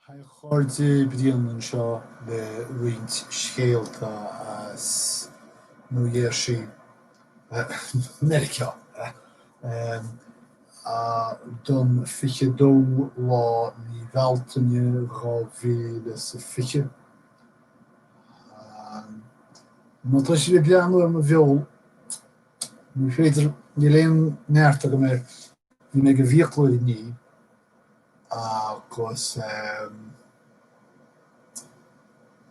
Haigh a chairde, Brian anseo le roinnt scéalta as Nua Gheirsí, Meiriceá, don 22 lá mí Bhealtaine 2020. Má tá sibh ag breathnú ar mo bheol, ní féidir, níl aon neart agam air, bhí mé ag an bhfiaclóir inné agus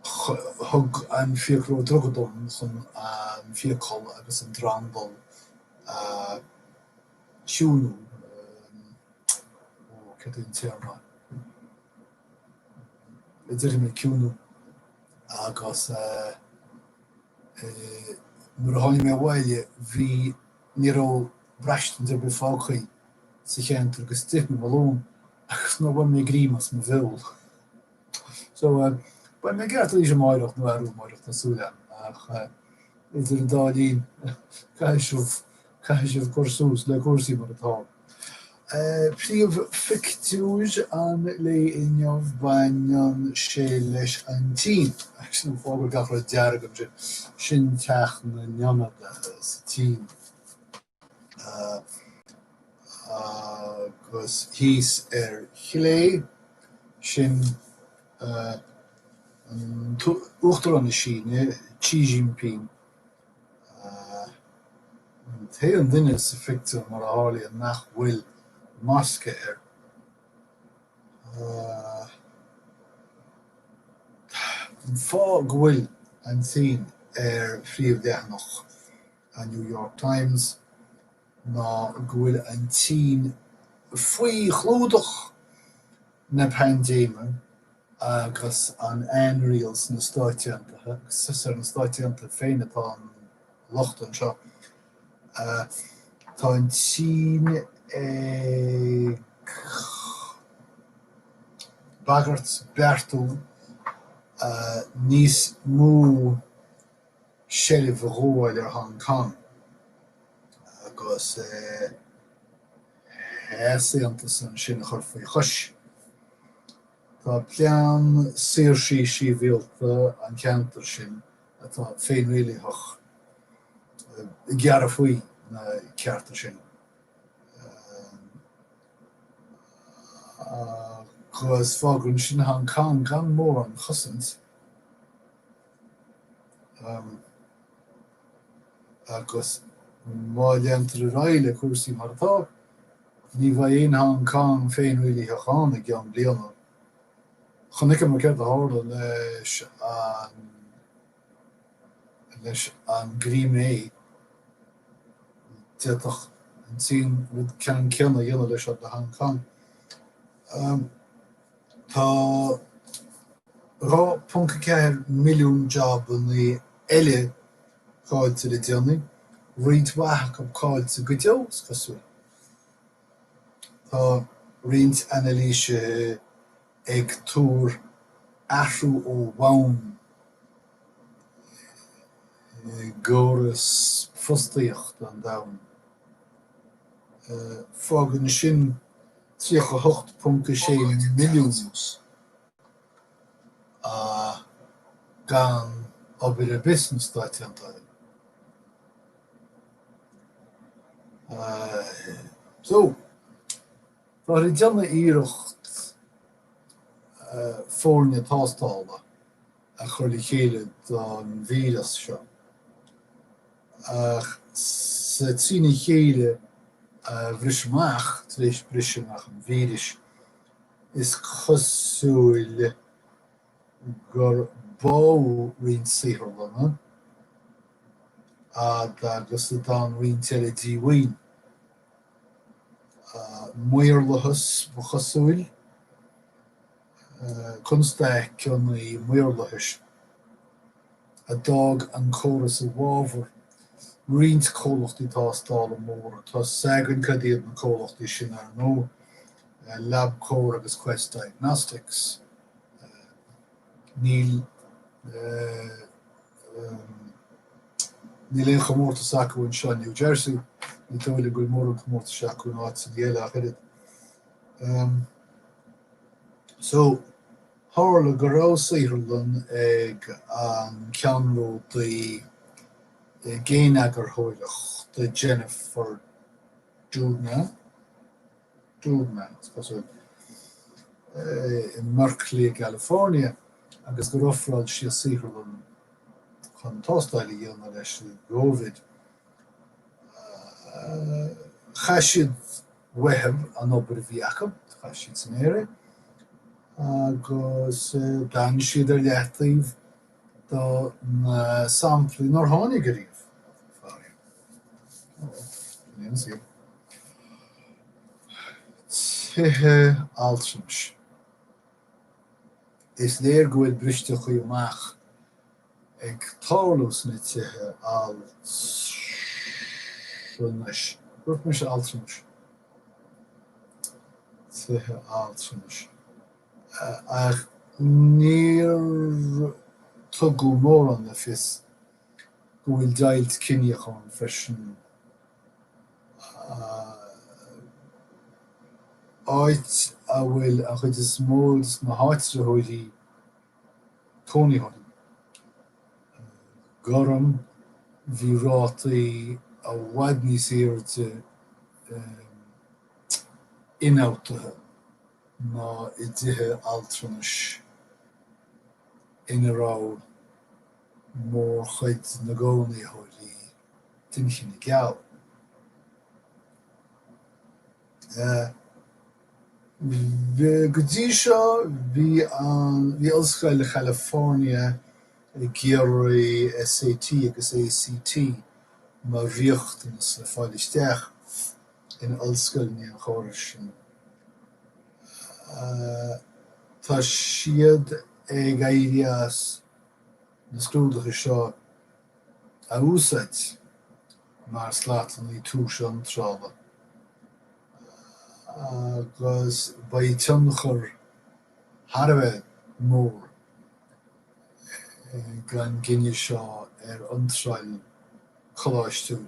thug an fiaclóir druga dom chun an fiacail agus an drandal a chiúnú, ó céard é an téarma? Déarfaidh mé ciúnú agus nuair a tháinig mé abhaile bhí, ní raibh braistint ar bith fágtha sa cheantar agus d'ith mé mo lón agus nár bhain mé greim as mo bheol. So beidh mé ceart arís amáireach nó arú amáireach tá súil agam ach idir an dá linn caithfidh sibh, caithfidh sibh cur suas le cúrsaí mar atá. Príomhphictiúr an lae inniu, baineann sé leis an tSín. Sin an fáth go bhfuil gach rud dearg ansin. Sin Teach na nIonadaithe sa tSín. Agus thíos ar chlé, sin Uachtarán na Síne, Xi Jinping. An t-aon duine sa phictiúr, mar a tharlaíonn, nach bhfuil masca air. An fáth go bhfuil an tSín ar phríomhleathanach an New York Times ná go bhfuil an tSín faoi chlúdach na paindéime agus an ainriail sna Stáit Aontaithe, agus is ar na Stáit Aontaithe féin atá an locht anseo, tá an tSín ag bagairt, beartú níos mó seilbh a ghabháil ar Hong Kong agus easaontas ansin a chur faoi chois. Tá plean saoirsí sibhialta an cheantair sin, atá féinrialaitheach, ag gearradh faoi na cearta sin. Agus fágann sin Hong Kong gan mórán cosaint. Agus má leantar ar aghaidh le cúrsaí mar atá, ní bheidh aon Hong Kong féinrialaitheach ann i gceann bliana. Chonaiceamar céard a tharla leis an leis an gCrimé. D'fhéadfadh an tSín rud ceannann céanna a dhéanamh leis le Hong Kong. Tá 2.4 milliún jabannaí eile caillte le déanaí, roinnt mhaith acu caillte go deo, is cosúil. Tá roinnt anailísithe ag tuar athrú ó bhonn i gcóras fostaíochta an domhain. Fágann sin 38.6 milliún gan obair ar bith sna Stáit Aontaithe. So, táthar ag déanamh iarracht foirne tástála a chur le chéile don víreas seo. Ach sa trína chéile a bhris amach tar éis briseadh amach an víris, is cosúil gur bádh roinnt saotharlanna fhad agus a d'fhan roinnt eile díomhaoin. Maorlathas, ba chosúil, constaiceanna maorlathais a d'fhág an córas i bhfabhar roinnt comhlachtaí tástála móra. Tá 's againn cad iad na comhlachtaí sin, ar ndóigh, LabCorp agus Quest Diagnostics. Níl níl aon chomórtas acu anseo i New Jersey, ní dóigh liom go bhfuil mórán comórtais acu in áiteanna eile ach oiread. So. Tharla go raibh saotharlann ag an ceannródaí géineagarthóireachta Jennifer Doudna, Doudna, is cosúil, i mBerkeley i gCalifornia agus gur ofráil sí a saotharlann chun tástáil a dhéanamh leis an gCovid. Chaith siad uathu an obair a bhí acu, chaith siad san aer é, agus d'fhan siad ar leataobh do na samplaí nár tháinig ariamh, faraor. Sin é an saol. Tithe altranais. Is léir go bhfuil bristeachaí amach ag tarlú sna tithe altranais. Dúirt mise altranais. Tithe altranais. Ach níor tugadh mórán le fios go bhfuil deighilt ciníoch ann freisin, áit a bhfuil an chuid is mó de na háitritheoirí cónaitheoirí gorm, bhí rátaí i bhfad níos airde ionfhabhtaithe ná i dtithe altranais ina raibh mórchuid na gcónaitheoirí den chine geal. Go dtí seo bhí an bhí Ollscoil Chalifornia ag iarraidh SAT agus ACT mar riachtanas le fáil isteach in ollscoileanna an chórais sin. Tá siad ag éirí as na scrúduithe seo a úsáid mar slatanna túis iontrála agus beidh tionchar thar a bheith mór ag an gcinneadh seo ar iontráil choláistiúil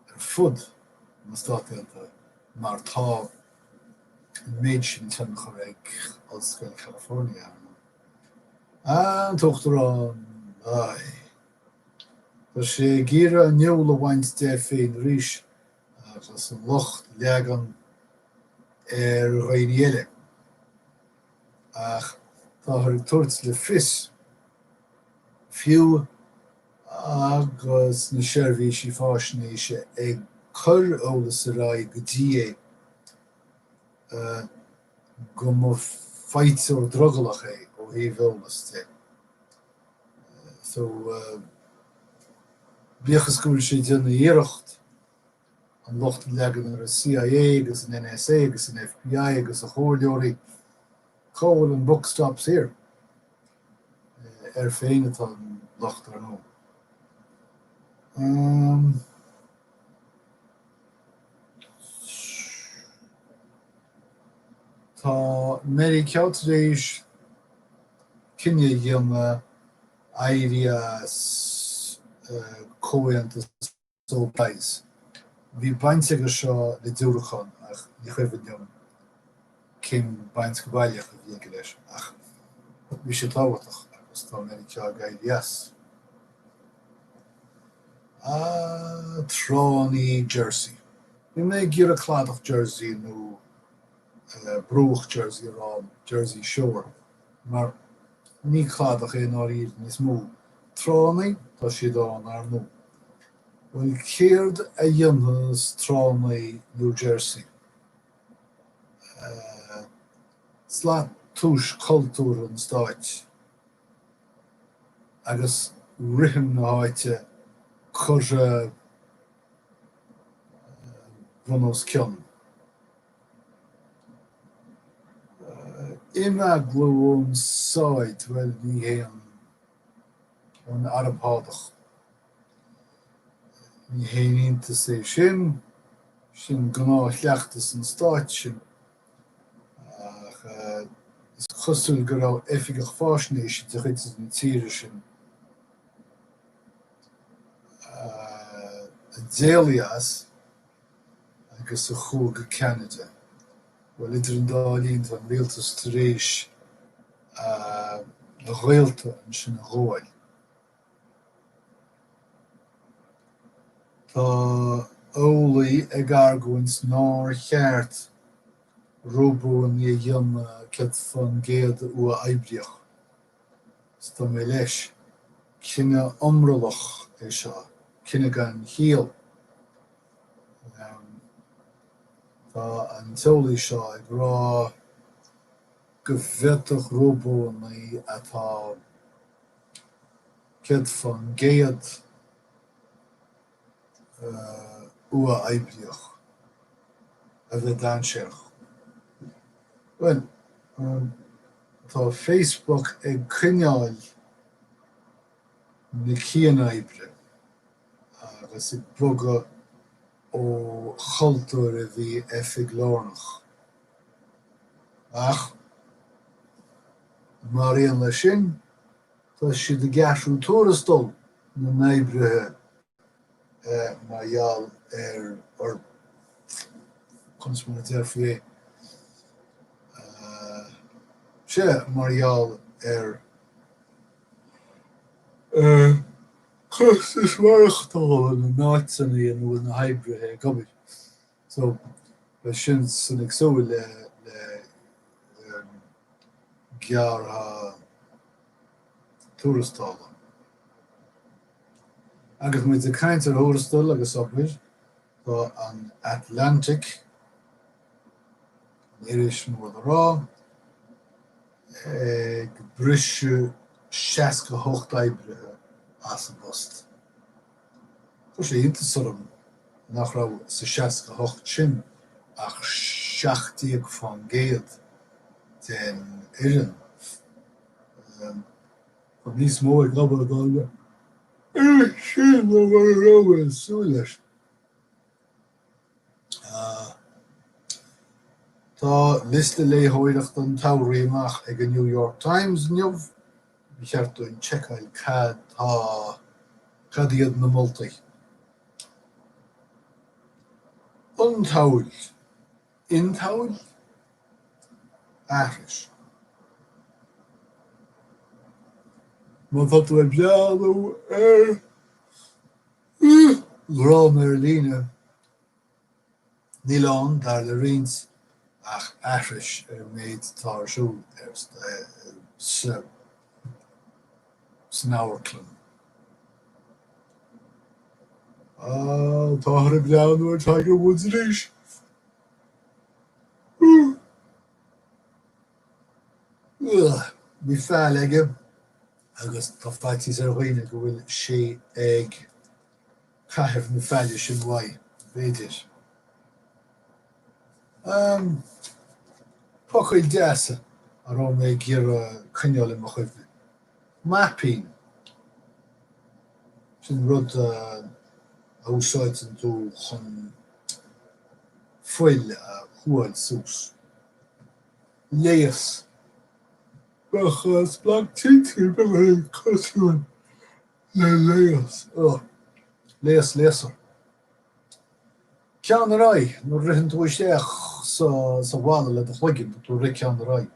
ar fud na Stát Aontaithe mar tá an méid sin tionchar ag Ollscoil California ar ndóigh. An tUachtarán, aye. Tá sé ag iarraidh an fheoil a bhaint de féin arís agus an locht a leagan ar dhaoine eile. Ach táthar ag tabhairt le fios, fiú agus na seirbhísí faisnéise ag cur eolas ar aghaidh go dtí é, go mba faighteoir drogallach é ó thaobh eolas de. So, bíodh is go bhfuil sé ag déanamh iarracht an locht a leagan ar an CIA agus an NSA agus an FBI agus a chomhairleoirí, cá bhfuil an buck stops here? Air féin atá an locht, ar ndóigh. Tá Meiriceá tar éis cinneadh a dhéanamh éirí as comhaontas OPIs. Bhí baint aige seo le diúracáin ach ní cuimhin liom cén baint go baileach a bhí aige leis ach bhí sé tábhachtach agus tá Meiriceá ag éirí as. Ah, tránna Jersey. Bhí mé ag iarraidh cladach Jersey nó bruach Jersey a rá, Jersey Shore, mar ní cladach é i ndáiríre níos mó. Tránna, tá siad ann, ar ndóigh. Bhuel, céard a dhéanfas tránna New Jersey? Slat tomhais cultúrtha an stáit agus rithim na háite curtha bun os cionn. Imeaglú ón Sáid, bhuel, ní haon, ón Araib Shádach. Ní haon iontas é sin, sin gnáthchleachtas an stáit sin. Ach is cosúil go raibh oifigeach faisnéise de chuid na tíre sin a d'éalaigh as agus a chuaigh go Ceanada. Bhuel, idir an dá linn, tá an rialtas tar éis. A ghaolta ansin a ghabháil. Tá eolaí ag argóint nár cheart róbóanna a dhéanamh 100% uathoibríoch. Is tá mé leis. Cinneadh iomrallach é seo, cinneadh gan chiall. Tá an t-eolaí seo ag rá go bhféadfadh róbóanna atá 100% uathoibríoch a bheith dainséarach. Bhuel, tá Facebook ag coinneáil na cianoibre agus ag bogadh ó chultúr a bhí oifig-lárnach. Ach, mar aon leis sin, tá siad ag athrú tuarastal na n-oibrithe mar gheall ar, conas mar a déarfaí é, sea, mar gheall ar chostas maireachtála na n-áiteanna ina bhfuil na hoibrithe ag obair. So, beidh sin san ag súil le gearrtha tuarastal. Agus muid ag caint ar thuarastal agus obair, tá an Atlantic, an iris mór le rá, ag briseadh 68 oibrithe as a bpost. Chuir sé iontas orm nach raibh sa 68 sin ach 17% den fhoireann. Tá níos mó ag obair don iris sin ná mar a raibh mé ag súil leis. Tá liosta léitheoireachta an tsamhraidh amach ag an New York Times inniu. Ba cheart dúinn seiceáil cad tá, cad iad na moltaí. Ionsamhail. Ionsamhail? Aithris. Má tá tú ag breathnú ar dhráma ar líne, Níl ann, dar le roinnt, ach aithris ar an méid atá ar siúl san amharclann. Táthar ag breathnú ar Tiger Woods arís. Bhí feall aige agus tá faitíos ar dhaoine go bhfuil sé ag caitheamh na faille sin uaidh, b'fhéidir. Focail deasa a raibh mé ag iarraidh coinneáil i mo chuimhne. Maipín. Sin rud a úsáideann tú chun fuil a chuáil suas. Léas. Bheadh splanc tinte beagán cosúil le léas. Léas léasar. Ceann ar aghaidh, nuair a ritheann tú isteach sa bhalla le do chloigeann, tá tú ag rith ceann ar aghaidh.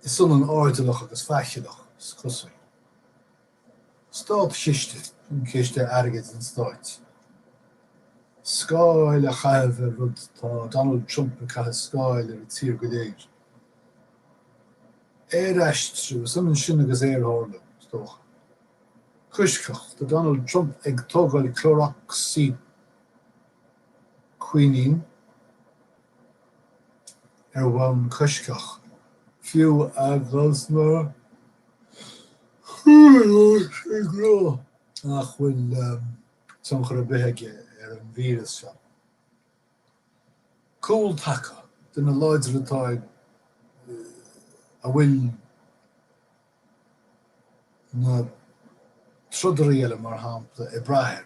Is ionann airdeallach agus faichilleach, is cosúil. Státchiste, sin ciste airgid an stáit. Scáil a chaitheamh ar rud, tá Donald Trump ag caitheamh scáil ar an tír go léir. Aeraistriú, is ionann sin agus aertharlú, is dócha. Coisctheach, tá Donald Trump ag tógáil clóracsaicuinín ar bhonn coisctheach, fiú agus na húdaráis ag rá nach bhfuil tionchar ar bith aige ar an víreas seo. Cúltaca, duine láidir atá ag, a bhfuil na trodairí eile, mar shampla, ag brath air.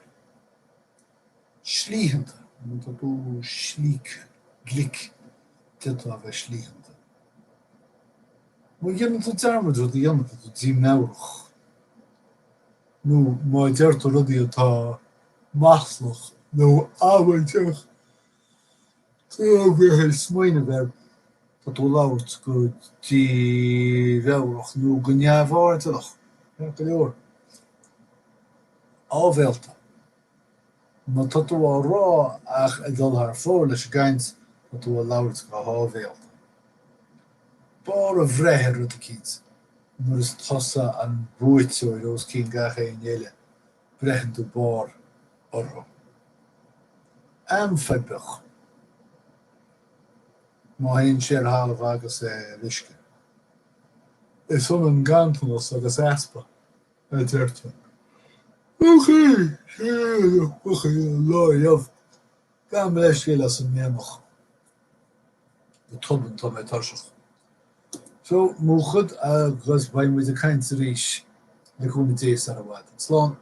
Slítheanta, má tá tú slíoctha, glic, d'fhéadfá a bheith slítheanta. Má dhéanann tú dearmad rud a dhéanamh, tá tú dímheabhrach. Nó má deir tú rudaí atá maslach nó amaideach, tá bheith ag smaoineamh air. Tá tú ag labhairt go dímheabhrach nó go neamhairdeallach. Ceart go leor. Áibhéalta. Má tá tú á rá ach ag dul thar fóir leis an gcaint, tá tú ag labhairt go háibhéalta. Barr a bhreith ar rud eicínt, nuair is tusa an buaiteoir os cionn gach éinne eile, breitheann tú barr orthu. Amfaibiach. Má théann sé ar thalamh agus ar uisce. Is ionann ganntanas agus easpa. a deirtear. Ok, sin an lá inniu. Gabhaim leithscéal as an mianach. Go tobann tá mé tuirseach. So, múchfad agus beidh muid ag caint arís le cúnamh Dé sar i bhfad. Slán.